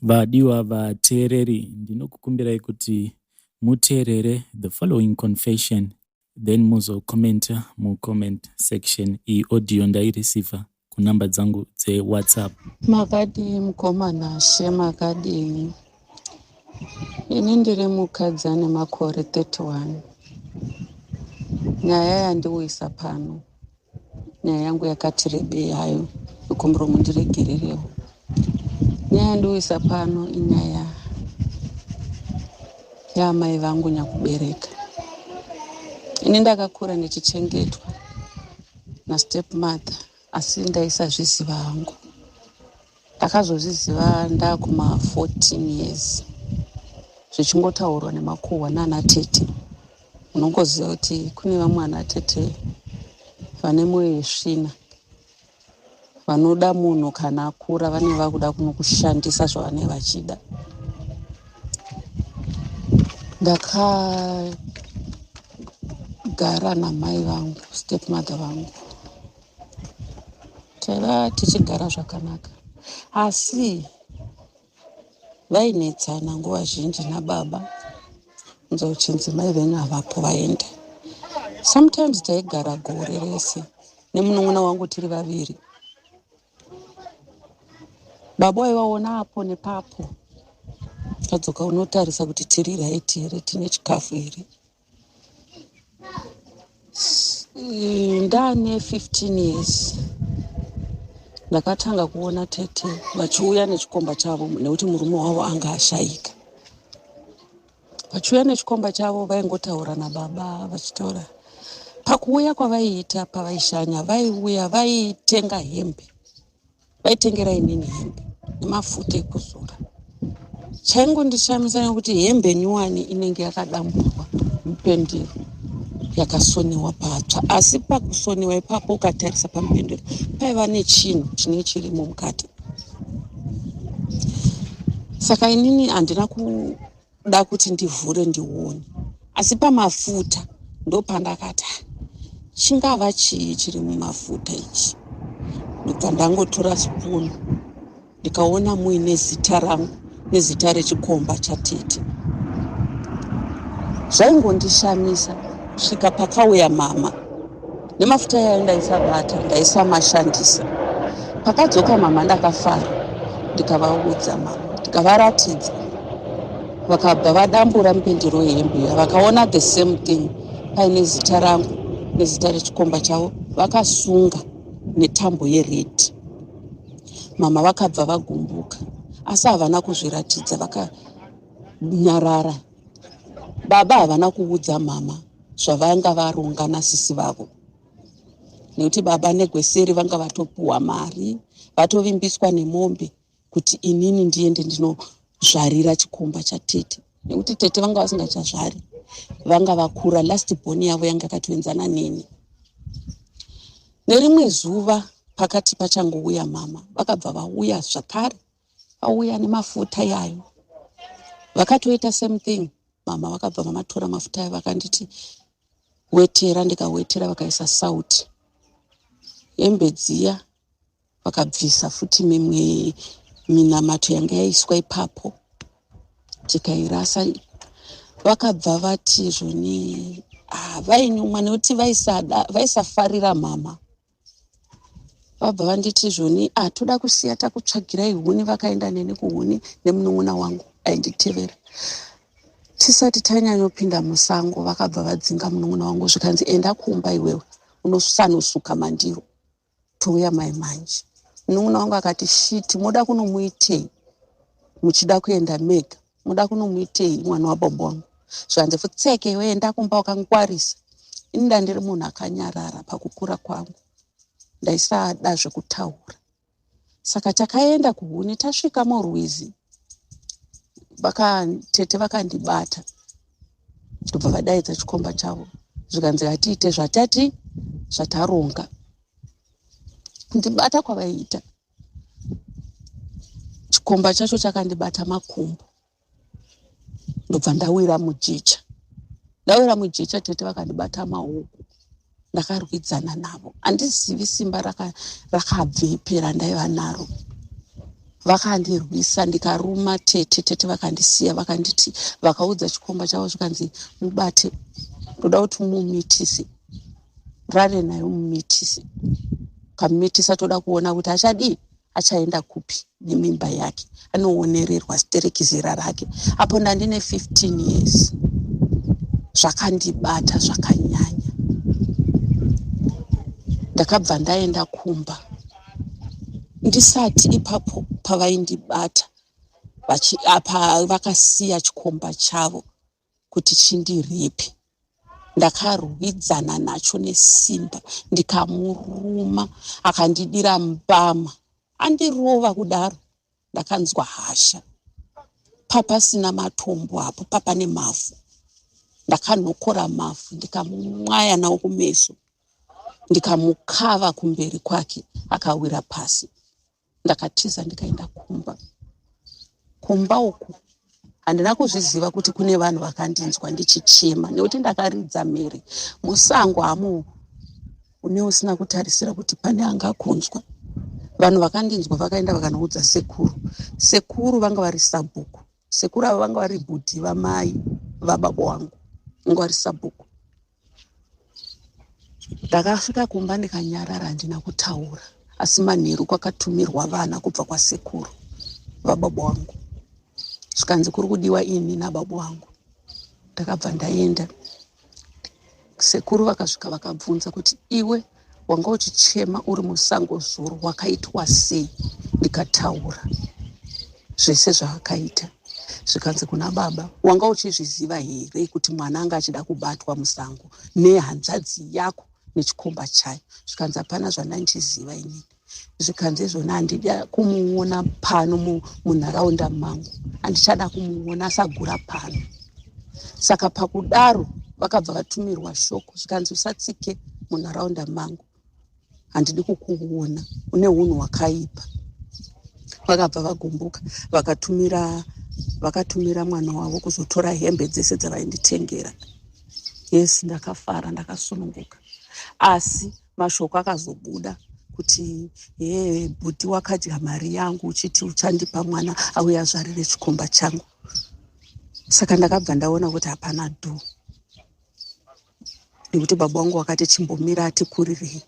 Vadiwa vateereri, ndinokukumbirai kuti muteerere the following confession then muzocommenta mucomment section. Iyi audio ndaireceiver kunumber dzangu dzeWhatsApp. Makadii mukoma Nashe, makadii? Ini ndiri mukadzi ane makore 31. Nyaya yandiuyisa pano, nyaya yangu yakati rebei hayo, ndokumbira mundiregererewo. Nyaya yandiuyisa pano inyaya yaamai vangu nyakubereka. Ini ndakakura ndichichengetwa nastep mother, asi ndaisazviziva hangu. Ndakazozviziva ndakuma 14 years, zvichingotaurwa nemakuhwa nana tete. Unongoziva kuti kune vamwe ana tete vane mwoyo yesvina, vanoda munhu kana akura vanenge vakuda kunokushandisa zvavanenge vachida. Ndakagara namai vangu, stepmother vangu, taiva tichigara zvakanaka, asi vainetsana nguva zhinji nababa. Unzwa uchinzi mai venyu havapo, vaenda. Sometimes taigara gore rese nemunun'una wangu tiri vaviri. Baba waivaona apo nepapo, tadzoka unotarisa kuti tiri right here, tine chikafu here. Ndane 15 years ndakatanga kuona tete vachiuya nechikomba chavo, nekuti murume wavo anga ashayika. Vachiuya nechikomba chavo, vaingotaura nababa vachitaura. Pakuuya kwavaiita, pavaishanya, vaiuya vaitenga hembe, vaitengera inini hembe nemafuta ekuzora. Chaingondishamisa nekuti hembe nyuwani inenge yakadamburwa mupendero, yakasoniwa patsva, asi pakusoniwa ipapo ukatarisa pamupendero paiva nechinhu chinenge chirimo mukati. Saka inini handina kuda kuti ndivhure ndione, asi pamafuta ndopandakati, "Ah, chingava chii chiri mumafuta ichi?" Ndobva ndangotora spoon, ndikaona muine zita rangu nezita rechikomba chatete. Zvaingondishamisa kusvika pakauya mama nemafuta yayo. Ndaisabata, ndaisamashandisa. Pakadzoka mama ndakafara, ndikavaudza mama, ndikavaratidza. Vakabva vadambura mupendero wehembe iya, vakaona the same thing, paine zita rangu nezita rechikomba chavo, vakasunga netambo yered. Mama vakabva vagumbuka, asi havana kuzviratidza, vakanyarara. Baba havana kuudza mama zvavanga varonga nasisi vavo, nekuti baba negweseri vanga vatopuhwa mari, vatovimbiswa nemombe kuti inini ndiende ndinozvarira chikomba chatete, nekuti tete vanga vasingachazvari, vanga vakura. Last born yavo yanga yakatoenzana neni. Nerimwe zuva pakati pachangouya mama, vakabva vauya zvakare, vauya nemafuta yayo, vakatoita same thing. Mama vakabva vamatora mafuta ayo, vakanditi wetera, ndikawetera, vakaisa sauti. Hembe dziya vakabvisa futi mimwe minamato yanga yaiswa ipapo, tikairasa. Vakabva vati zvoni, ah, vainyumwa nekuti vaisada, vaisafarira mama. Vabva vanditi zvoni, ah, toda kusiya takutsvagirai huni. Vakaenda neni kuhuni nemunun'una wangu ainditevera. Tisati tanyanyopinda musango, vakabva vadzinga munun'una wangu, zvikanzi, "Enda kumba iwewe, unosanosuka mandiro, touya mai manje." Munun'una wangu akati, "Shit, moda kunomuitei muchida kuenda mega? Muda kunomuitei mwana wababa wangu?" Zvanzi, "Futseke iwe, enda kumba wakangwarisa." Ini ndandiri munhu akanyarara pakukura kwangu, ndaisada zvekutaura. Saka takaenda kuhuni. Tasvika murwizi, tete vakandibata, ndobva vadaidza chikomba chavo, zvikanzi, "Hatiite zvatati zvataronga." Kundibata kwavaiita, chikomba chacho chakandibata makumbo, ndobva ndawira mujecha. Ndawira mujecha, tete vakandibata maoko. Ndakarwidzana navo, handizivi simba rakabvepi randaiva naro. Vakandirwisa ndikaruma tete, tete vakandisiya vakanditi vakaudza chikomba chavo zvikanzi mubate ndoda kuti mumitise rare naye mumitise ukamumitisa toda kuona kuti achadii achaenda kupi nemimba yake anoonererwa stereki zera rake apo ndandine 15 years zvakandibata zvakanyanya ndakabva ndaenda kumba ndisati ipapo pavaindibata apa vakasiya chikomba chavo kuti chindirepe ndakarwidzana nacho nesimba ndikamuruma akandidira mbama andirova kudaro ndakanzwa hasha papasina matombo apo papane mavhu ndakanokora mavhu ndikamumwaya nawo kumeso ndikamukava kumberi kwake akawira pasi ndakatiza ndikaenda kumba kumba uku handina kuzviziva kuti kune vanhu vakandinzwa ndichichema nekuti ndakaridza mhere musango hamo une usina kutarisira kuti pane angakunzwa vanhu vakandinzwa vakaenda vakanoudza sekuru sekuru vanga vari sabhuku sekuru ava vanga vari bhudhi vamai vababa wangu vanga vari sabhuku Ndakasvika kumba ndikanyarara handina kutaura asi manheru kwakatumirwa vana kubva kwasekuru vababa wangu zvikanzi kuri kudiwa ini nababa wangu ndakabva ndaenda sekuru vakasvika vakabvunza kuti iwe wanga uchichema uri musango zuro wakaitwa sei ndikataura zvese zvaakaita zvikanzi kuna baba wanga uchizviziva here kuti mwana anga achida kubatwa musango nehanzvadzi yako nechikomba chayo zvikanzi hapana zvandandichiziva inini zvikanzi izvona handidi kumuona pano munharaunda mangu handichada kumuona asagura pano saka pakudaro vakabva vatumirwa shoko zvikanzi usatsike munharaunda mangu handidi kukuona une unhu hwakaipa vakabva vagumbuka vakatumira vakatumira mwana wavo kuzotora hembe dzese dzavainditengera yes ndakafara ndakasununguka asi mashoko akazobuda kuti hee bhuti wakadya mari yangu uchiti uchandipa mwana auya azvarire chikomba changu saka ndakabva ndaona kuti hapana dhu nekuti baba vangu vakati chimbomira atikurirei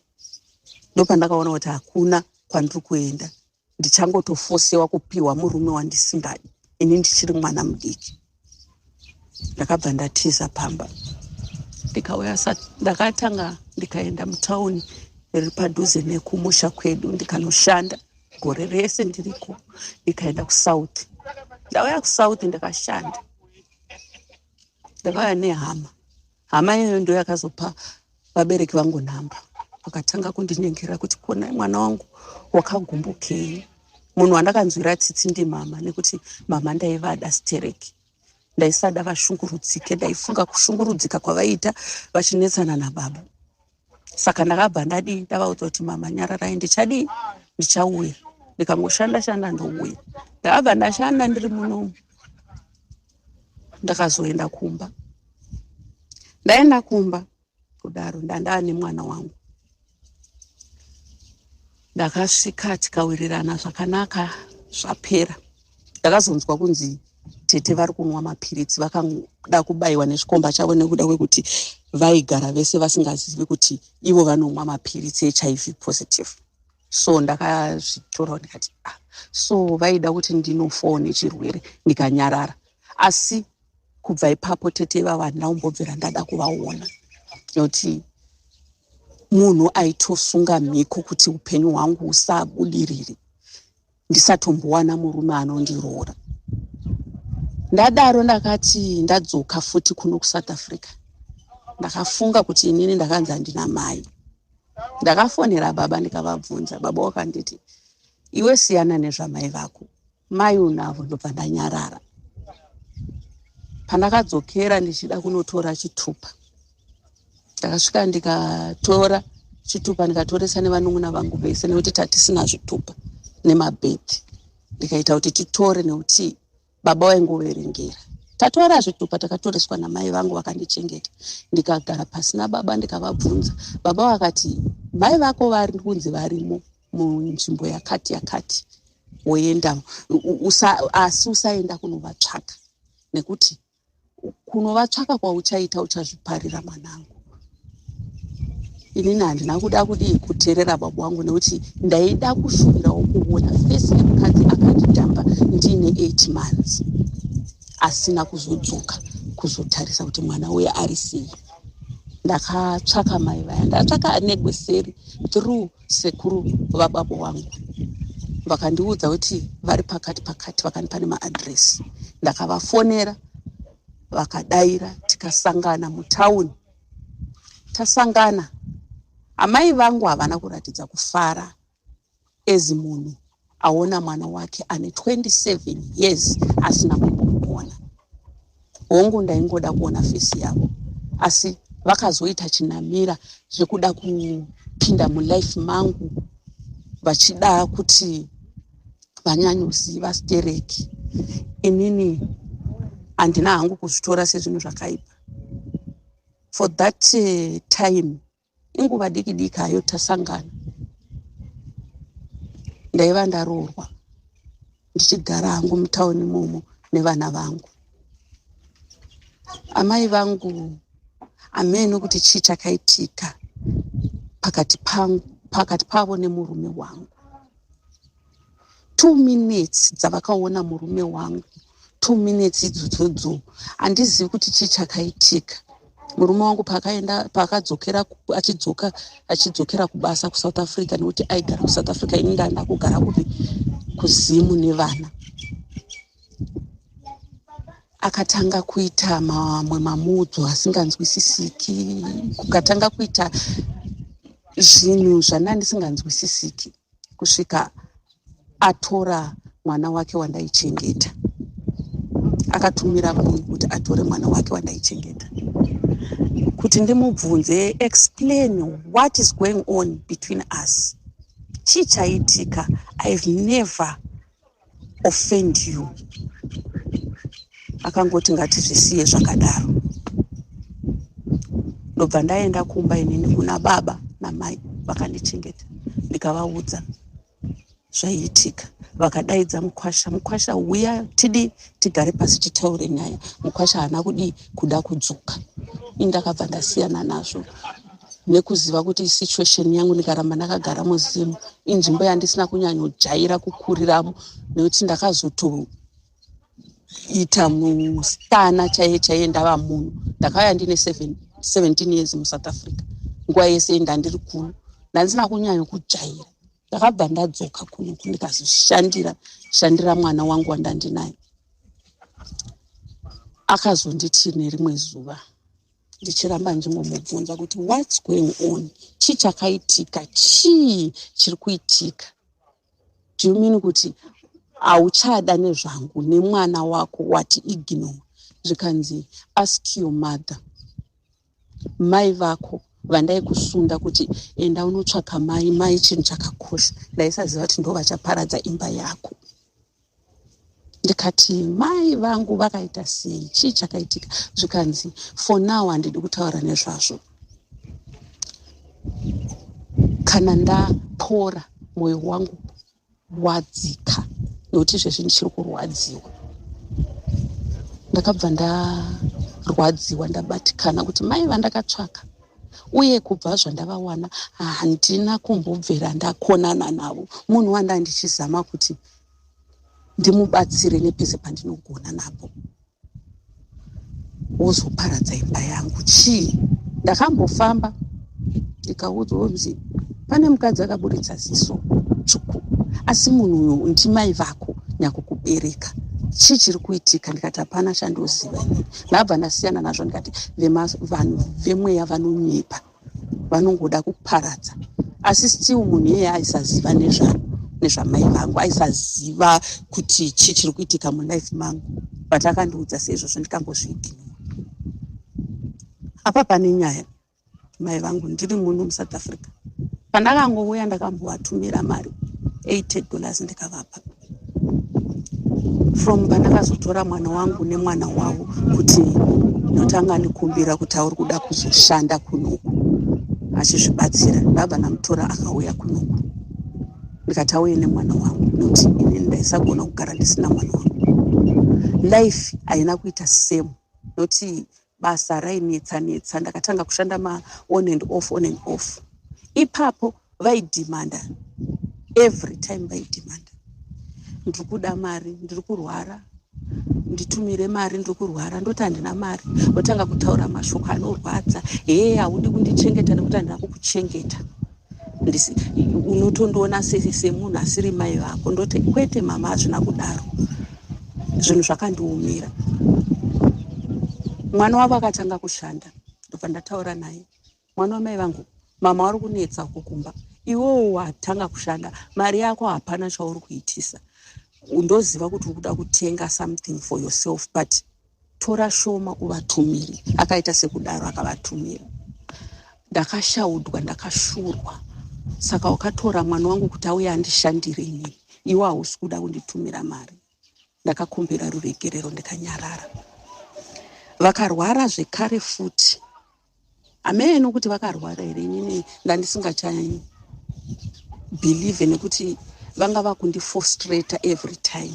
ndopandakaona kuti hakuna kwandiri kuenda ndichangotofosewa kupiwa murume wandisingadi ini ndichiri mwana mudiki ndakabva ndatiza pamba ndikauya ndakatanga ndikaenda mutauni riri padhuze nekumusha kwedu ndikanoshanda gore rese ndiriko ndikaenda kusouth ndauya kusouth ndakashanda ndakauya nehama hama iyoyo ndo yakazopa vabereki vangu nhamba vakatanga kundinyengerera kuti konai mwana wangu wakagumbukei munhu wandakanzwira tsitsi ndimama nekuti mama ndaivada stereki ndaisada vashungurudzike ndaifunga kushungurudzika kwavaiita vachinetsana nababa saka ndakabva ndadii ndavaudza kuti mama nyararai ndichadii ndichauya ndikangoshanda shanda ndouya ndakabva ndashanda ndiri munomu ndakazoenda kumba ndaenda kumba kudaro ndandaa nemwana wangu ndakasvika tikawirirana zvakanaka zvapera ndakazonzwa kunzi tete vari kunwa mapiritsi vakada kubayiwa nechikomba chavo nekuda kwekuti vaigara vese vasingazivi kuti ivo vanomwa mapiritsi ehiv positive so ndakazvitora ndikati ah, so vaida kuti ndinofawo nechirwere ndikanyarara asi kubva ipapo tete ivavo handina kumbobvira ndada kuvaona nekuti munhu aitosunga mhiko kuti upenyu hwangu husabudiriri ndisatombowana murume anondiroora ndadaro ndakati ndadzoka futi kuno kusouth africa ndakafunga kuti inini ndakanzi handina mai ndakafonera baba ndikavabvunza baba wakanditi iwe siyana nezvamai vako mai unavo ndobva ndanyarara pandakadzokera ndichida kunotora chitupa ndakasvika ndikatora chitupa ndikatoresa nevanun'una vangu vese nekuti tatisina zvitupa nemabhedhi ndikaita kuti titore nekuti baba vaingoverengera tatora zvitupa takatoreswa namai vangu vakandichengeta ndikagara pasi nababa ndikavabvunza baba vakati mai vako vari kunzi varimo munzvimbo yakati yakati Woenda usa, asi usaenda kunovatsvaka nekuti kunovatsvaka kwauchaita uchazviparira mwanangu. Inini handina kuda kudii kuteerera baba wangu nekuti ndaida kushuvirawo kuona fesi yemukadzi akandidhamba ndiine 8 months asina kuzodzoka kuzotarisa kuti mwana uye ari sei. Ndakatsvaka mai vaya, ndatsvaka anegweseri through sekuru vababa wangu, vakandiudza kuti vari pakati pakati, vakandipa nemaadresi. Ndakavafonera vakadaira, tikasangana mutauni. Tasangana, amai vangu havana kuratidza kufara as munhu aona mwana wake ane 27 years asina kumbomuona. Hongu, ndaingoda kuona fesi yavo, asi vakazoita chinamira zvekuda kupinda mulife mangu vachida kuti vanyanyoziva stereki. Inini handina hangu kuzvitora sezvinhu zvakaipa for that time. Inguva diki diki hayo tasangana, ndaiva ndaroorwa, ndichigara hangu mutauni imomo nevana vangu. Amai vangu hameno kuti chii chakaitika pakati pangu, pakati pavo nemurume wangu. 2 minutes dzavakaona murume wangu, 2 minutes idzodzo, handizivi kuti chii chakaitika. Murume wangu paakaenda, paakadzokera, achidzoka, achidzokera kubasa kuSouth Africa, nekuti aigara kuSouth Africa, ini ndanda kugara kupi, kuZimu nevana, akatanga kuita mamwe mamudzo asinganzwisisiki. Kukatanga kuita zvinhu zvanda ndisinganzwisisiki kusvika atora mwana wake wandaichengeta. Akatumira munhu kuti atore mwana wake wandaichengeta kuti ndimubvunze, "Explain what is going on between us. Chii chaitika? I've never offend you." Akangoti ngatizvisiye zvakadaro. Ndobva ndaenda kumba inini kuna baba namai vakandichengeta, ndikavaudza zvaiitika. Vakadaidza mukwasha. "Mukwasha, uya tidi tigare pasi titaure nyaya." Mukwasha haana kudi kuda kudzoka. Ini ndakabva ndasiyana nazvo nekuziva kuti situation yangu, ndikaramba ndakagara muZimu, inzvimbo yandisina kunyanyojaira kukuriramo, nekuti ndakazotoita musikana chaiye chaiye ndava munhu. Ndakauya ndine 17 years muSouth Africa. Nguva yese ndandiri kuno ndandisina kunyanya kujaira. Ndakabva ndadzoka kuno, ndikazoshandira shandira mwana wangu wandandinaye. Akazonditi nerimwe zuva, ndichiramba ndingomubvunza kuti, "What's going on? Chii chakaitika? Chii chiri kuitika? Do you mean kuti hauchada nezvangu nemwana wako wati ignore?" Zvikanzi, "Ask your mother, mai vako vandaikusunda kuti enda unotsvaka mai. Mai chinhu chakakosha. Ndaisaziva kuti ndo vachaparadza imba yako." Ndikati, "Mai vangu vakaita sei? Chii chakaitika?" Zvikanzi, "For now handidi kutaura nezvazvo. Kana ndapora, mwoyo wangu wadzika, nekuti izvezvi ndichiri kurwadziwa." Ndakabva ndarwadziwa, ndabatikana kuti mai vandakatsvaka, uye kubva zvandavawana handina kumbobvera ndakonana navo, munhu wanda ndichizama kuti ndimubatsire nepese pandinogona napo, wozoparadza imba yangu. Chii? Ndakambofamba ndikaudzwa kunzi pane mukadzi akaburitsa ziso tsvuku, asi munhu uyu ndimai vako nyakukubereka. Chii chiri kuitika? Ndikati, "Hapana chandoziva inini." Ndabva ndasiyana nazvo, ndikati vanhu vemweya vanonyepa, vanongoda kuparadza. Asi still munhu iyeye aisaziva nezvamai vangu, aisaziva kuti chii chiri kuitika mulife mangu, but akandiudza seizvozvo, ndikangozviignora. Apa pane nyaya. Mai vangu, ndiri muno muSouth Africa, pandakangouya ndakambovatumira mari $80, ndikavapa. From pandakazotora mwana wangu nemwana wavo, kuti notanga ndikumbira kuti auri kuda kuzoshanda kunoku achizvibatsira, ndabva ndamutora akauya kunoku. Ndikati auye nemwana wangu nekuti inini ndaisagona kugara ndisina mwana wangu. Life haina kuita same nokuti basa rainetsa netsa. Ndakatanga kushanda ma on and off, on and off. Ipapo vaidhimanda every time, vaidhimanda, "Ndiri kuda mari, ndiri kurwara, nditumire mari, ndiri kurwara." Ndoti handina mari. Votanga kutaura mashoko anorwadza, "Hee, haudi kundichengeta nekuti handina kukuchengeta, unotondiona semunhu asiri mai vako." Ndoti, "Kwete mama, hazvina kudaro." Zvinhu zvakandiumira. Mwana wavo akatanga kushanda, ndobva ndataura naye, "Mwana wamai vangu, mama vari kunetsa kukumba. Iwewo watanga kushanda, mari yako hapana chauri kuitisa. Ndoziva kuti uri kuda kutenga something for yourself, but tora shoma uvatumire." Akaita sekudaro, akavatumira. Ndakashaudwa, ndakashurwa. "Saka wakatora mwana wangu kuti auye andishandire inini, iwe hausi kuda kunditumira mari." Ndakakumbira ruregerero, ndikanyarara. Vakarwara zvekare futi. Hameno kuti vakarwara here, inini ndandisingachabhilivhe nekuti vanga vakundifrustrata every time.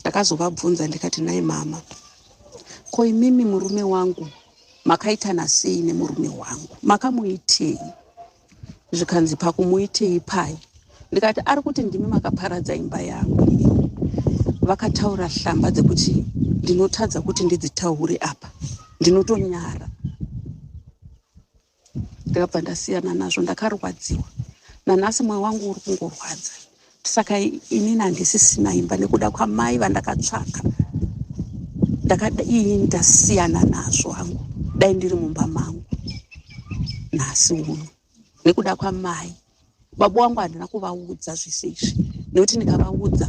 Ndakazovabvunza ndikati, "Nai mama, ko imimi murume wangu makaitana sei nemurume wangu? Makamuitei?" Zvikanzi, "Pakumuitei pai?" Ndikati, "Ari kuti ndimi makaparadza imba yangu." Vakataura hlamba dzekuti ndinotadza kuti ndidzitaure apa, ndinotonyara. Ndakabva ndasiyana nazvo. Ndakarwadziwa. Nanhasi mwoyo wangu uri kungorwadza. Saka inini handisisina imba nekuda kwamai vandakatsvaka. Ndakadii ndasiyana nazvo hangu, dai ndiri mumba mangu nhasi uno nekuda kwamai. Baba wangu handina kuvaudza zvese izvi nekuti ndikavaudza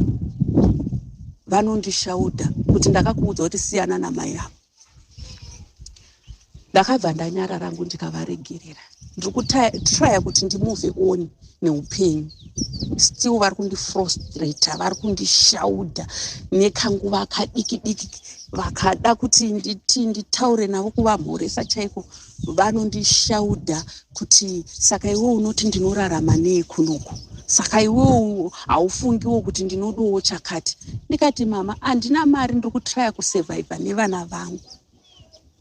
vanondishaudha kuti ndakakuudza kuti siyana namai avo. Ndakabva ndanyara rangu, ndikavaregerera. Ndiri kutraya kuti ndimove on neupenyu. Still vari kundifrustrata, vari kundishaudha nekanguva kadiki diki. Vakada kuti nditi nditaure navo, kuvamhoresa chaiko, vanondishaudha kuti, "Saka iwe unoti ndinorarama nei kunoku? Saka iwewo haufungiwo kuti ndinodowo chakati?" Ndikati, "Mama, handina mari, ndiri kutraya kusurvivha nevana vangu."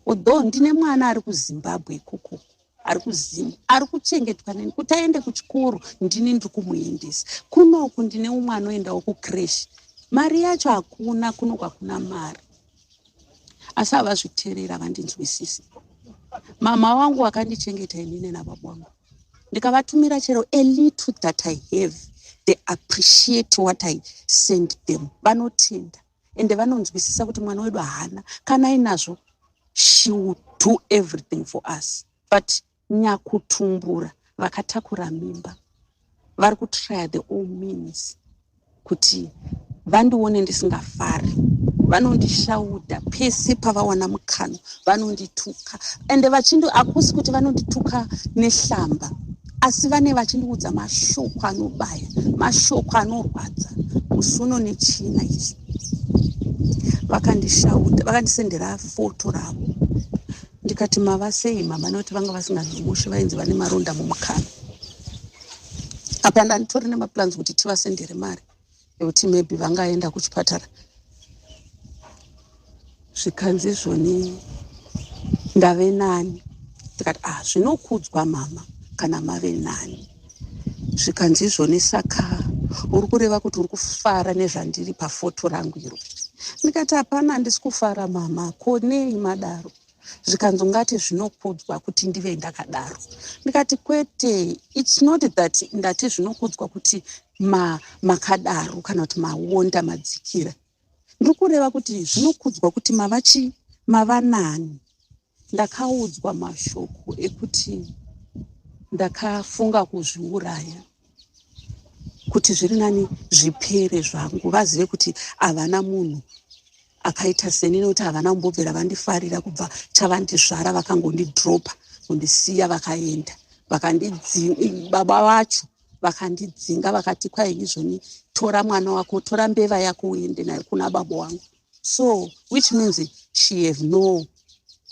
Although ndine mwana ari kuZimbabwe ikoko, ari kuZimu, ari kuchengetwa neni. Kuti aende kuchikoro ndini ndiri kumuendesa. Kunoku ndine umwe anoendawo kucreche, mari yacho hakuna. Kunoku hakuna mari. Asi havazviteerera, havandinzwisisi. Mama vangu vakandichengeta inini nababa vangu. Ndikavatumira chero a little that I have, they appreciate what I send them. Vanotenda ende vanonzwisisa kuti mwana wedu haana kana ainazvo, she will do everything for us. But nyakutumbura vakatakura mimba vari kutrya the all means kuti vandione ndisingafari. Vanondishaudha pese pavawana mukano, vanondituka ende vachindi, hakusi kuti vanondituka nehlamba, asi vane vachindiudza mashoko anobaya, mashoko anorwadza. Musi uno nechina ichi vakandishauta, vakandisendera foto ravo. Ndikati, "Mava sei, mama?" Nekuti vanga vasinganzwi, vainzi vane maronda mumukanwa. Apa ndanditori nemaplans kuti tivasendere mari yekuti maybe vangaenda kuchipatara. Zvikanzi izvoni, "Ndave nani." Ndikati, "Ah, zvinokudzwa mama kana mave nani." Zvikanzi izvoni, "Saka uri kureva kuti uri kufara nezvandiri pafoto rangu iro?" Ndikati, "Hapana, handisi kufara mama. Ko nei madaro?" Zvikanzi, "Ungati zvinokudzwa kuti ndive ndakadaro." Ndikati, "Kwete, it's not that ndati zvinokudzwa kuti makadaro kana kuti maonda, madzikira. Ndiri kureva kuti zvinokudzwa kuti mava chi mava nani." Ndakaudzwa mashoko ekuti ndakafunga kuzviuraya, kuti zviri nani zvipere zvangu, vazive kuti havana munhu akaita seni, nekuti havana kumbobvira vandifarira kubva chavandizvara. Vakangondidropa, kundisiya, vakaenda. Baba vacho vakandidzinga, vakati kwai izvoni, "Tora mwana wako, tora mbeva yako uende nayo kuna baba wangu." So which means she have no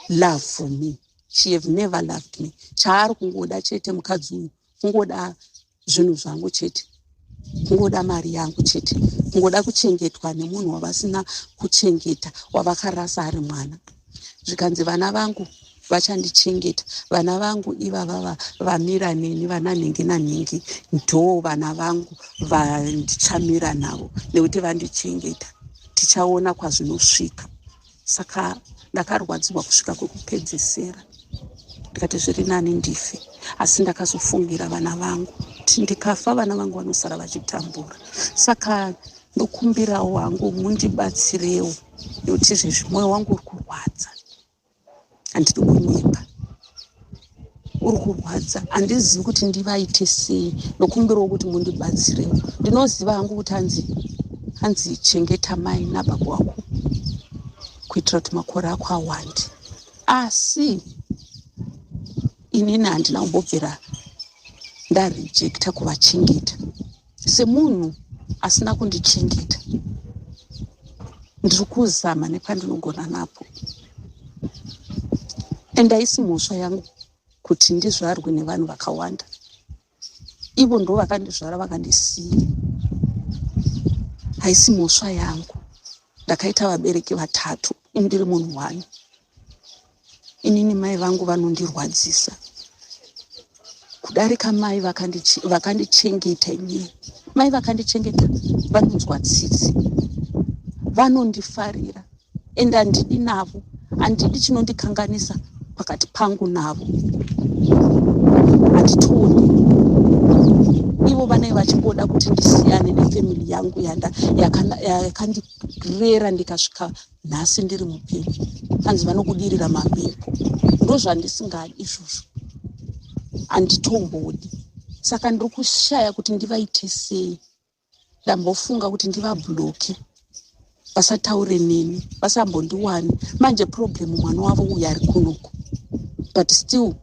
love for me, she have never loved me. Chaari kungoda chete mukadzi uyu kungoda zvinhu zvangu chete. Kungoda mari yangu chete, kungoda kuchengetwa nemunhu wavasina kuchengeta, wavakarasa ari mwana. Zvikanzi vana vangu vachandichengeta, vana vangu ivava vamira neni, vana nhingi nanhingi, ndo vana vangu vandichamira navo nekuti vandichengeta. Tichaona kwazvinosvika. Saka ndakarwadziwa kusvika kwekupedzesera, ndikati zviri nani ndife, asi ndakazofungira vana vangu kuti ndikafa vana vangu vanosara vachitambura. Saka ndokumbirawo hangu mundibatsirewo nekuti izvezvi mwoyo wangu uri kurwadza, handidi kunyepa, uri kurwadza, handizivi kuti ndivaite sei. Ndokumbirawo kuti mundibatsirewo. Ndinoziva hangu kuti hanzi chengeta mai nababa wako kuitira kuti makore ako awande, asi inini handina kumbobvira ndarejecta kuvachengeta. Semunhu asina kundichengeta, ndiri kuzama nepandinogona napo, and haisi mhosva yangu kuti ndizvarwe nevanhu vakawanda. Ivo ndo vakandizvara vakandisiya, haisi mhosva yangu. Ndakaita vabereki vatatu, ini ndiri munhu one. Inini mai vangu vanondirwadzisa kudarika mai vakandichengeta. Inini mai vakandichengeta vanonzwa tsitsi, vanondifarira, ende handidi navo, handidi chinondikanganisa pakati pangu navo, handitooni. Ivo vanenge vachingoda kuti ndisiyane nefamily yangu yakandirera ndikasvika nhasi ndiri mupenyu. Hanzi vanokudirira mamhepo, ndozvandisingadi izvozvo, handitombodi. Saka ndiri kushaya kuti ndivaite sei. Ndambofunga kuti ndivablocke, vasataure neni, vasambondiwani. Manje problem, mwana wavo uyu ari kunoku, but still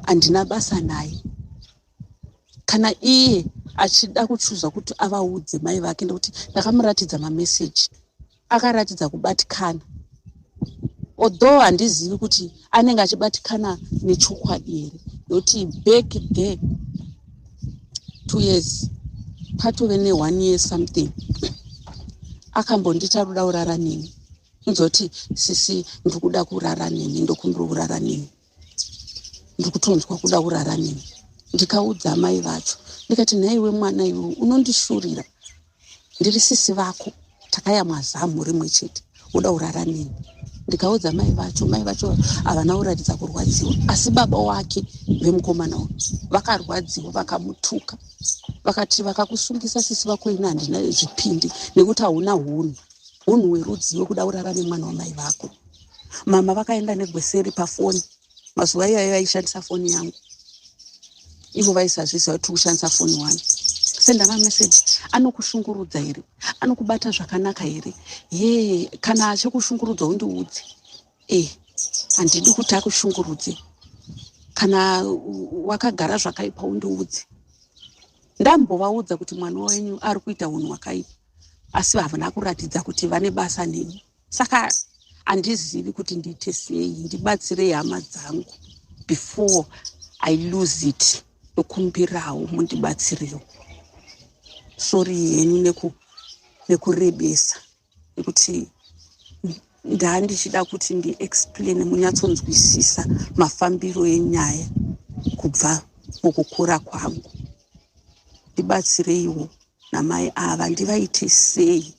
handina basa naye. Kana iye achida kuchoosa kuti avaudze mai vake, nekuti ndakamuratidza mameseji, akaratidza kubatikana, although handizivi kuti anenge achibatikana nechokwadi here, nekuti back there 2 years, patove ne1 year something, akambondita ruda kurara neni. Nzoti, "Sisi, ndiri kuda kurara nemi, ndokumbira kurara nemi, ndiri kutonzwa kuda kurara nemi." Ndikaudza mai vacho, ndikati, "Nhaiwe mwana iwe, unondishurira, ndiri sisi vako, takayamwa zamu rimwe chete, woda kurara neni?" Ndikaudza mai vacho, mai vacho havana kuratidza kurwadziwa, asi baba wake vemukomana uyu vakarwadziwa, vakamutuka, vakati, "Vakakusungisa sisi vako, ini handina zvipindi, nekuti hauna hunhu, hunhu hwerudzivo kuda kurara nemwana wamai vako." Mama vakaenda negweseri pafoni. Mazuva iyayo vaishandisa foni yangu, ivo vaisazviziva kuti kushandisa foni one. Senda mameseji, "Anokushungurudza here? Anokubata zvakanaka here?" "Ye, kana achikushungurudza undiudze. E, handidi kuti akushungurudze. Kana wakagara zvakaipa undiudze." Ndambovaudza kuti mwana wenyu ari kuita unhu hwakaipa, asi havana kuratidza kuti vane basa neni. Saka handizivi kuti ndiite sei. Ndibatsirei, hama dzangu, before I lose it. Ndokumbirawo mundibatsirewo. Sorry henyu nekurebesa, nekuti ndandichida kuti ndiexplain munyatsonzwisisa mafambiro enyaya kubva mukukura kwangu. Ndibatsireiwo namai ava, ndivaite sei?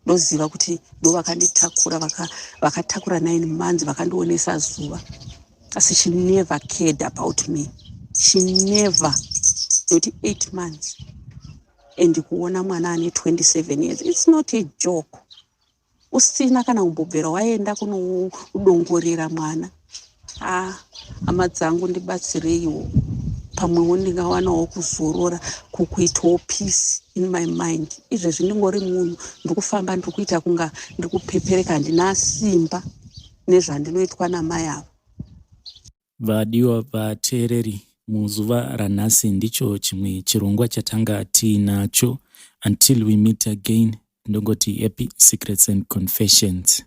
Ndoziva kuti ndo vakanditakura, vakatakura 9 months, vakandionesa zuva, asi she never cared about me, she never. Nekuti 8 months and kuona mwana ane 27 years, it's not a joke, usina kana kumbobvera waenda kunoudongorera mwana. Ah, hama dzangu, ndibatsireiwo, pamwewo ndingawanawo kuzorora, kukuitawo peace in my mind. Izvezvi ndingori munhu ndiri kufamba, ndiri kuita kunga ndiri kupepereka, handina simba nezvandinoitwa namai ava. Vadiwa vateereri, muzuva ranhasi ndicho chimwe chirongwa chatanga tiinacho. Until we meet again, ndongoti happy secrets and confessions.